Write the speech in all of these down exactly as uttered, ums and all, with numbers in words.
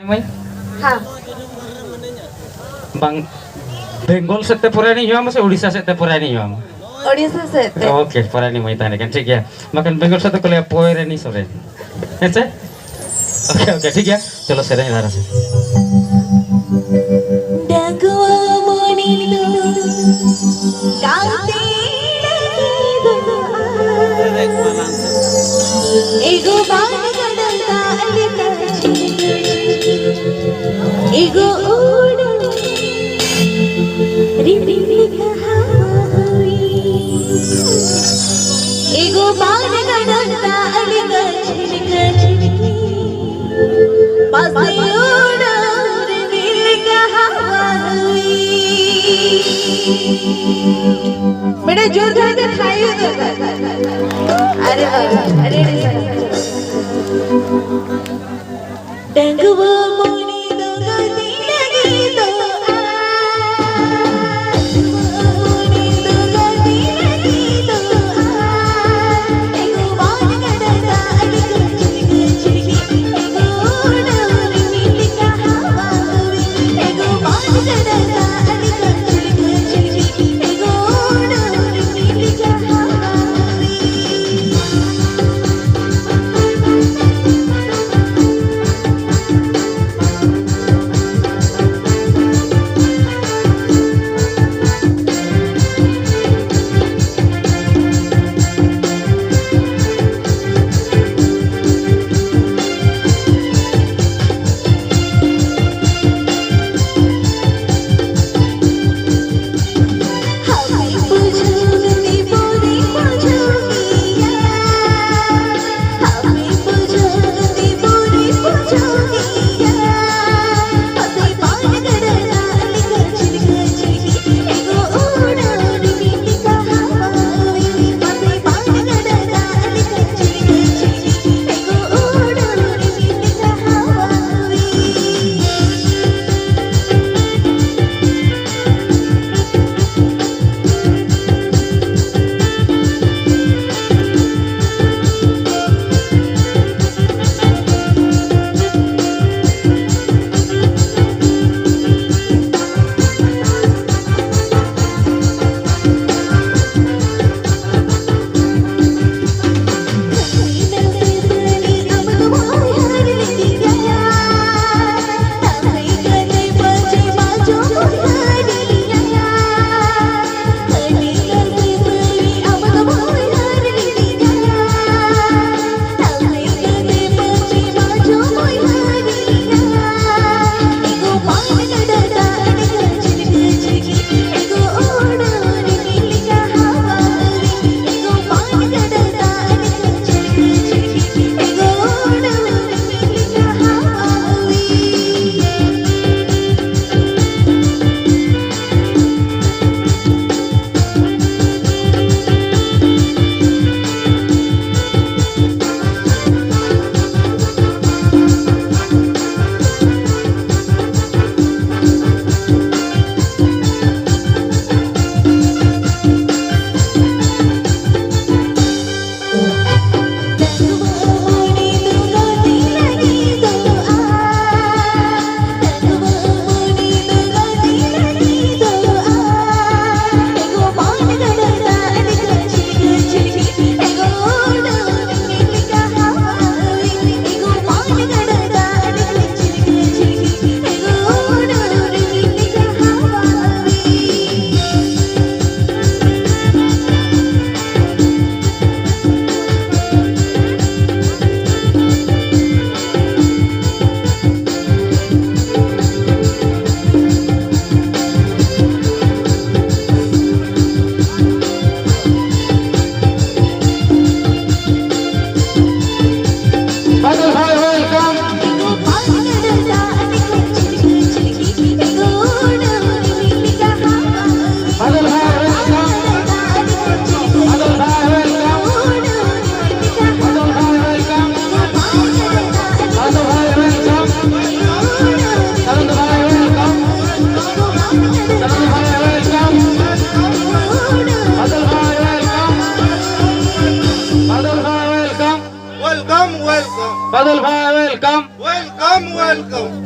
ᱢᱟᱹᱭ? ᱦᱮᱸ᱾ ᱵᱟᱝ, ᱵᱮᱝᱜᱚᱞ ᱥᱮᱫ ᱛᱮ ᱯᱚᱨᱟᱭᱱᱤ ᱦᱩᱭᱩᱜᱼᱟ ᱥᱮ ᱩᱲᱤᱥᱥᱟ ᱥᱮᱫ ᱛᱮ ᱯᱚᱨᱟᱭᱱᱤ ᱦᱩᱭᱩᱜᱼᱟ? ᱳᱰᱤᱥᱟ ᱥᱮᱫ ᱛᱮ᱾ ᱳᱠᱮ, ᱯᱚᱨᱟᱭᱱᱤ ᱢᱟᱹᱭ ᱛᱟᱦᱮᱱ ᱠᱟᱱ, ᱴᱷᱤᱠ ᱜᱮᱭᱟ᱾ ᱵᱟᱠᱷᱟᱱ ᱵᱮᱝᱜᱚᱞ ᱥᱮᱫ ᱫᱚᱠᱚ ᱞᱟᱹᱭᱟ ᱯᱚᱭᱨᱟᱱᱤ ᱥᱚᱨᱮᱱ᱾ ᱦᱮᱸ ᱥᱮ? ᱳᱠᱮ, ᱳᱠᱮ, ᱴᱷᱤᱠ ᱜᱮᱭᱟ᱾ ᱪᱚᱞᱚ, ᱥᱮᱨᱮᱧ ᱫᱷᱟᱨᱟ ᱥᱮ᱾ ᱰᱟᱹᱜᱩᱣᱟᱹ ᱢᱚᱱᱤ ᱫᱚ ᱜᱟᱛᱮ ᱞᱟᱹᱜᱤᱫᱚᱜᱼᱟ᱾ ᱮᱜᱳ ᱵᱟᱱ ᱜᱟᱰᱟ ᱫᱟᱜ ᱞᱮᱠᱟ ᱪᱷᱤᱞᱠᱟᱹ ᱪᱷᱤᱞᱠᱟᱹ᱾ ᱮᱜᱳ ᱩᱰᱟᱹᱣ ᱨᱤᱢᱤᱞ ᱞᱮᱠᱟ ᱦᱟᱣᱟ ᱦᱟᱣᱤ᱾ ᱮᱜᱳ ᱵᱟᱱ ᱜᱟᱰᱟ ᱫᱟᱜ ᱞᱮᱠᱟ ᱪᱷᱤᱞᱠᱟᱹ ᱪᱷᱤᱞᱠᱤ᱾ ᱯᱟᱥᱮ ᱩᱰᱟᱹᱣ ᱨᱤᱢᱤᱞ ᱞᱮᱠᱟ ᱦᱟᱣᱟ ᱦᱟᱣᱤ᱾ ᱢᱤᱫᱴᱮᱡ ᱡᱳᱨ ᱫᱷᱟᱨᱟ ᱛᱮ ᱛᱷᱟᱭᱳ ᱫᱚᱨᱠᱟᱨ᱾ ᱟᱨᱮ ᱵᱟᱵᱟ, ᱟᱹᱰᱤ ᱟᱹᱰᱤ ᱥᱟᱨᱦᱟᱣ᱾ ᱰᱟᱺᱜᱩᱣᱟᱹ ᱢᱚᱱᱮ ᱫᱚ ᱜᱟᱛᱮ ᱞᱟᱹᱜᱤᱫᱚᱜᱼᱟ᱾ ᱰᱟᱺᱜᱩᱣᱟᱹ ᱢᱚᱱᱮ ᱫᱚ ᱜᱟᱛᱮ ᱞᱟᱹᱜᱤᱫᱚᱜᱼᱟ᱾ ᱮᱜᱳ ᱵᱟᱱ ᱜᱟᱰᱟ ᱫᱟᱜ ᱞᱮᱠᱟ ᱪᱷᱤᱞᱠᱟᱹ ᱪᱷᱤᱞᱠᱤ᱾ ᱮᱜᱳ ᱩᱰᱟᱹᱣ ᱨᱤᱢᱤᱞ ᱞᱮᱠᱟ ᱦᱟᱣᱟ ᱦᱟᱣᱤ᱾ ᱮᱜᱳ ᱵᱟᱱ ᱜᱟᱰᱟ ᱫᱟᱜ ᱞᱮᱠᱟ ᱪᱷᱤᱞᱠᱟᱹ ᱪᱷᱤᱞᱠᱤ᱾ ᱮᱜᱳ ᱩᱰᱟᱹᱣ ᱨᱤᱢᱤᱞ ᱞᱮᱠᱟ ᱦᱟᱣᱟ ᱦᱟᱣᱤ᱾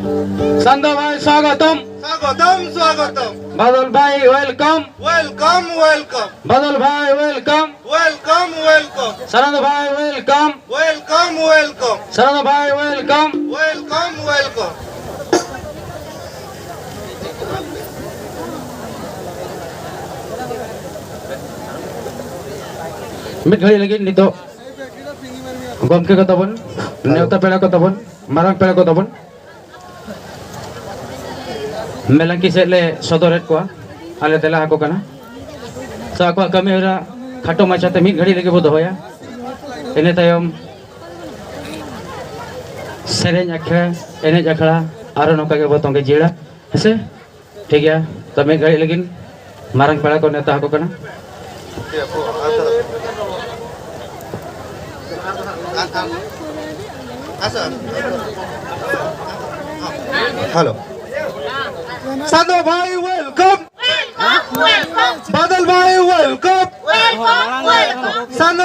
ᱥᱟᱱᱫᱚ ᱵᱷᱟᱭ ᱥᱣᱟᱜᱚᱛᱚᱢ᱾ ᱥᱣᱟᱜᱚᱛᱚᱢ, ᱥᱣᱟᱜᱚᱛᱚᱢ᱾ ᱵᱟᱫᱚᱞ ᱵᱷᱟᱭ welcome᱾ Welcome, welcome᱾ ᱵᱟᱫᱚᱞ ᱵᱷᱟᱭ welcome᱾ Welcome, welcome᱾ ᱥᱟᱱᱫᱚ ᱵᱷᱟᱭ welcome᱾ Welcome, welcome᱾ ᱥᱟᱱᱫᱚ ᱵᱷᱟᱭ welcome᱾ Welcome, welcome᱾ ᱢᱤᱫ ᱜᱷᱟᱹᱲᱤᱡ ᱞᱟᱹᱜᱤᱫ ᱱᱤᱛᱚᱜ ᱜᱚᱢᱠᱮ ᱠᱚ ᱛᱟᱵᱚᱱ, ᱱᱮᱣᱛᱟ ᱯᱮᱲᱟ ᱠᱚ ᱛᱟᱵᱚᱱ, ᱢᱟᱨᱟᱝ ᱯᱮᱲᱟ ᱠᱚ ᱛᱟᱵᱚᱱ, ᱢᱮᱞᱟᱝᱠᱤ ᱥᱮᱫ ᱞᱮ ᱥᱚᱫᱚᱨᱮᱫ ᱠᱚᱣᱟ, ᱟᱞᱮ ᱛᱮᱞᱟ ᱟᱠᱚ ᱠᱟᱱᱟ᱾ ᱛᱚ ᱟᱠᱚᱣᱟᱜ ᱠᱟᱹᱢᱤ ᱦᱚᱨᱟ ᱠᱷᱟᱴᱚ ᱢᱟᱪᱷᱟᱛᱮ ᱢᱤᱫ ᱜᱷᱟᱹᱲᱤᱡ ᱞᱟᱹᱜᱤᱫ ᱵᱚ ᱫᱚᱦᱚᱭᱟ᱾ ᱤᱱᱟᱹ ᱛᱟᱭᱚᱢ ᱥᱮᱨᱮᱧ ᱟᱠᱷᱲᱟ, ᱮᱱᱮᱡ ᱟᱠᱷᱲᱟ ᱟᱨᱚ ᱱᱚᱝᱠᱟ ᱜᱮᱵᱚ ᱛᱚᱸᱜᱮ ᱡᱤᱭᱟᱹᱲᱟ, ᱦᱮᱸᱥᱮ? ᱴᱷᱤᱠ ᱜᱮᱭᱟ, ᱛᱚ ᱢᱤᱫ ᱜᱷᱟᱹᱲᱤᱡ ᱞᱟᱹᱜᱤᱫ ᱢᱟᱨᱟᱝ ᱯᱮᱲᱟ ᱠᱚ ᱱᱮᱣᱛᱟ ᱟᱠᱚ ᱠᱟᱱᱟ᱾ ᱦᱮᱞᱳ᱾ ᱥᱟᱱᱫᱚ ᱵᱷᱟᱭ welcome᱾ Welcome, welcome. ᱵᱟᱫᱚᱞ ᱵᱷᱟᱭ welcome᱾ Welcome, welcome. ᱥᱟᱱᱫᱚ